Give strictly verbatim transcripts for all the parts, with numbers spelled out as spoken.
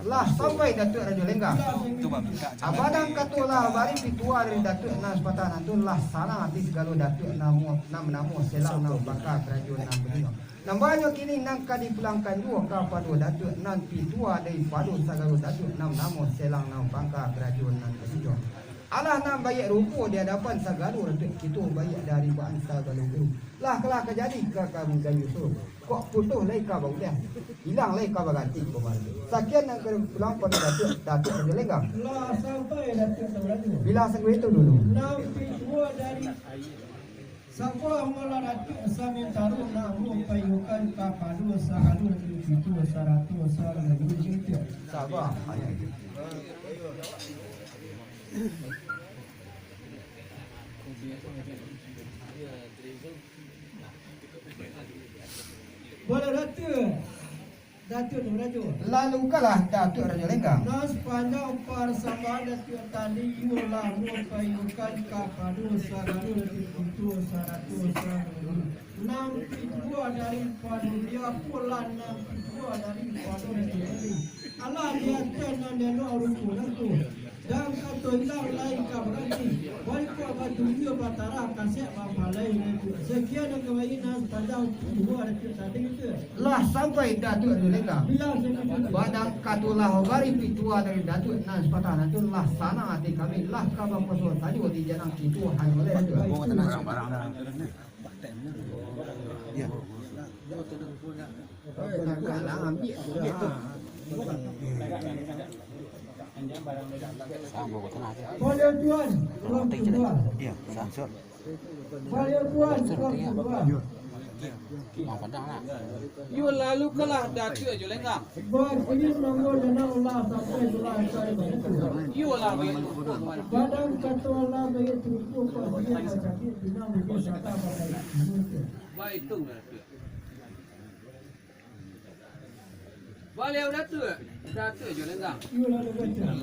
Lah sampai Datuak Rajo Lenggang. Abadang kato lah bari pituah dari Datuak nan sapatah nan tu, lah sanang ati sagalo Datuak namo, nan banamo Selang nan pangka karajo nan basinyo. Nan banyo kini nan ka dipulangkan juo kapado Datuak nan pituah daripado sagalo Datuak nan banamo Selang nan pangka karajo nan basinyo. Alah nan baiak rupo di adapan sagalo Datuak kito, baiak dari baan sagalo guru. Lah kalah ka jadi ka kami ganjua suruah. Kok putuih lai ka bauliah, ilang lai ka baganti kobari. Sakian nan ka pulang pado Datuak, Datuak Rajo Lenggang. Lah sampai Datuak Rajo. Bilang sagitu dulu. Nan pituah dari sabuah mula Datuak Samintaro nak mupayukan kapado sagalo Datuak pituah sarato sagalo Datuak. Sabar. Boleh Datuak. Datuak Rajo. Lalu kalah Datuak Rajo Lenggang. Nan sapanjang parsambahan Datuak tadi, iyo lah mupayukan kapado sagalo Datuak pituah sarato sagalo. Nan pituah daripado dia pulang, nan pituah daripado Datuak tadi. Alah di ateh nan elok rupo nan tu. Dan kato ilang lai ka baganti, baiko batungga batara kasek bapalai Datuak. Sakian nan kamari nan sapanjang pituah Datuak tadi tu. Lah sampai Datuak Rajo Lenggang. Bilang sakitu. Badang kato lah bari pituah dari Datuak nan sapatah nan tu, lah sanang ati kami, lah ka bapuaso sajo di janang kito hanyo lai Datuak. Yo. Angkatlah, ambiak, ambiak tu. Ambo ka tangah se. Boleh tuan, tolong tuan. Iyo, sansur. Boleh tuan, sansur tolong tu, yo. Tuan. Bang Padang lah. Yo, lalu kalah Datuak Rajo Lenggang. Bakirim namo dana Allah sampai sulah cari bantu. Yo lah, baik. Badang kato lah baik tuku, kok dia macam ni, pinang dia sata pakai. Baik tu, Datuak. Baliau Datuak, Datuak Rajo Lenggang.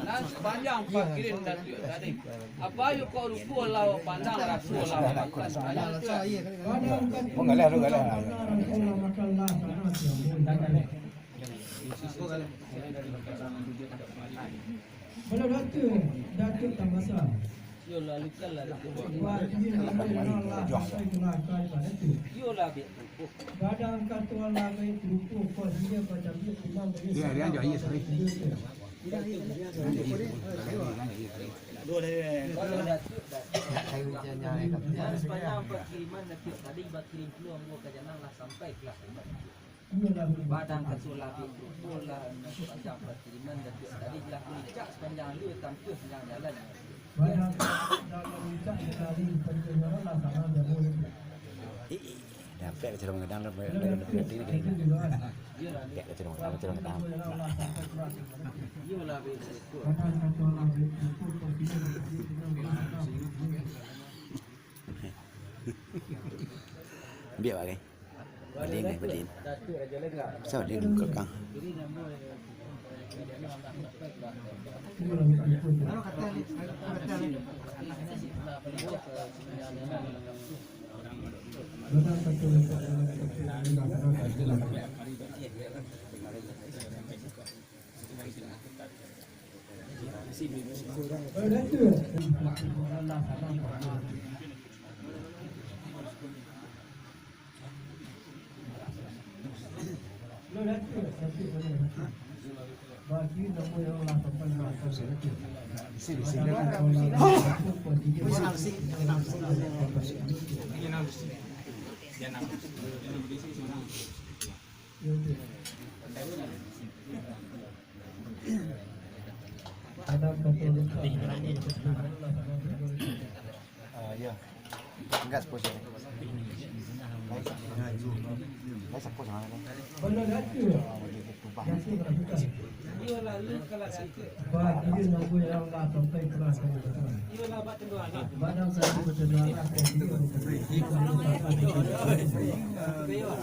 Nan sapanjang pakirim Datuak tadi. Apo yo kok rupo lah pandang, raso lah makan. Banyak Datuak. Manggalah tu, galah. Baliau Datuak, Datuak Tambasa. Yo lah, lukan lah, Datuak. Wah, ini lah, lah, lah, lah, lah, lah, Datuak. Yo lah, Bek. Badang kato lah, Bek, rupo, kok dia macam dia, pinang, Bek. Iya, dia aja, iya, sorry. Iya, iya, iya, sorry. Iya, iya, iya, sorry. Datuak, Datuak. Sapanjang pakiriman Datuak tadi, bakirim pulo ambo ka janang lah sampai kelas limo. Badang kato lah, Bek, rupo lah, sapanjang pakiriman Datuak tadi lah, lincak sapanjang alua, tampuah sapanjang jalan. Badang kato lah, lincak sakali, panjang jalan lah, sama jago. Eh, eh, dapek ka Curang Gadang, dapek, dapek, dapek, dapek, dapek. Dapek ka Curang Gadang, Curang Gadang. Iyo lah, Bek, rupo. Badang kato lah, Bek, rupo, kok dia, Ambiak, Bang, eh. Balin, eh, balin. Sa balin ka balakang. Ah, iya. Enggak, sepuluh sini. Baik, sepuluh sana. Badan satu bertengah.